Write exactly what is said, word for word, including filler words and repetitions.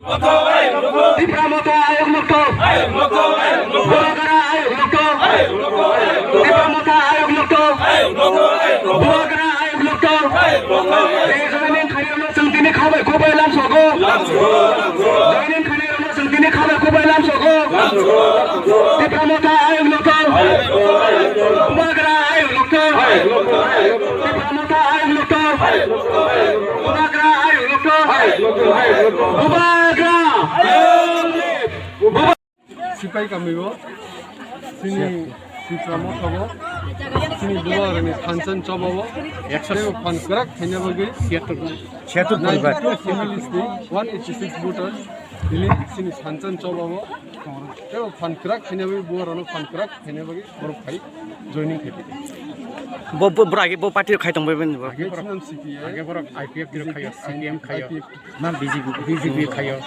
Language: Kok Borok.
Tipra Motha Ayok Lokto. Bubagra Ayok Lokto. Tipra Motha Ayok Lokto. Bubagra Ayok Lokto. Joining khairokno chwng tini khabai kubai lamsogo. Joining khairokno chwng tini khabai kubai lamsogo. Tipra Motha Ayok Lokto. Bubagra Ayok Lokto. Tipra Motha Ayok Lokto. Bubagra Ayok Lokto. Bubagra. Sipai kamio, chini Tipra Motha bo, chini Bubagrani thansa ni choba bo, tei phan kwrak khaina bagwi, ninety-two families ni one eighty-six voters, tini chini thansa ni choba bo, tei phan kwrak khaina bagwi, Bubagrano phan kwrak khaina bagwi, borok phai joining khai. Bo, bo, bwragi, bo party khai tong bai bini bo. Age borok I P F khayo, C P M khayo. Na B J P, B J P khayo.